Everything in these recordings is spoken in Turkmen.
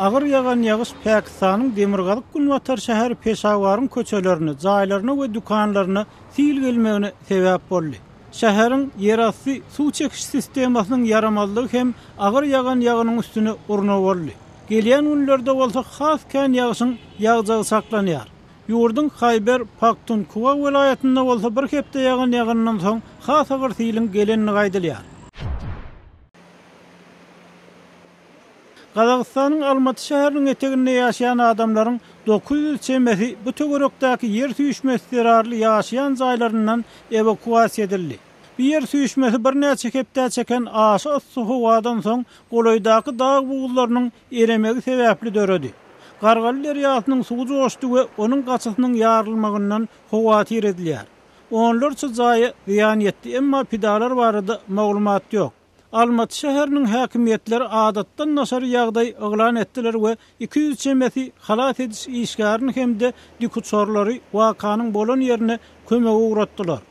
Agyr ýagan ýagyş Pakistanyň demirgazyk-günbatar şäheri Peşawaryň köçelerine, jaýlaryna we dükanlaryna sil gelmegine sebäp boldy. Şäheriň ýerasty suw çekiş sistemasynyň ýaramazlygy hem agyr ýagan ýagynyň üstüne urna boldy. Gelýän günlerde bolsa has kän ýagşyň ýagjagy çaklanýar. Ýurduň Haýber Paktunhwa welaýatynda bolsa bir hepde ýagan ýagyndan soň has agyr siliň gelendigi aýdylýar. Gazagystanyň Almaty şäheriniň eteginde ýaşaýan adamlaryň 900 çemesi bu töwerekdäki ýer süýşmesi zerarly ýaşaýan jaýlaryndan ewakuasiýa edildi. Bu ýer süýşmesi birnäçe hepdä çeken aşa yssy howadan soň golaýdaky dag buzlarynyň eremegi sebäpli döredi. Gargaly derýasynyň suwy joşdy we onuň gaçysynyň ýarylmagyndan howatyr edilýär. Onlarça jaýa zyýan ýetdi, emma pidalar barada maglumat ýok. Almaty şäheriniň häkimiýetleri adatdan daşary ýagdaý yglan etdiler we 200 çemesi halas ediş işgärini hem-de dikuçarlary wakanyň bolan ýerine kömege ugratdylar.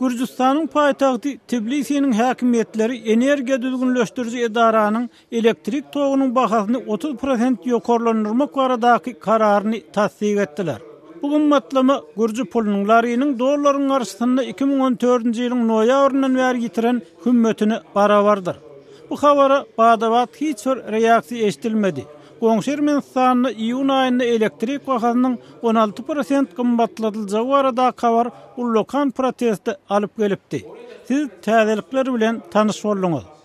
Gürjüstanyň paýtagty Tbilisiniň häkimiýetleri energiýa düzgünleşdiriji edaranyň elektrik togunyň bahasyny 30 prosent ýokarlandyrmak baradaky kararyny tassyk etdiler. Bu gymmatlama gürji pulunyň lariniň dollaryň garşysynda 2014-nji ýylyň noýabryndan bäri ýitiren hümmetine barabardyr. Bu habara bada-bat hiç bir reaksiýa eşidilmedi. Goňşy Ermenistanda iýun aýynda elektrik bahasynyň 16 prosent gymmatladyljagy baradaky habar ullakan proteste alyp gelipdi. Siz täzelikler bilen tanyş bolduňyz.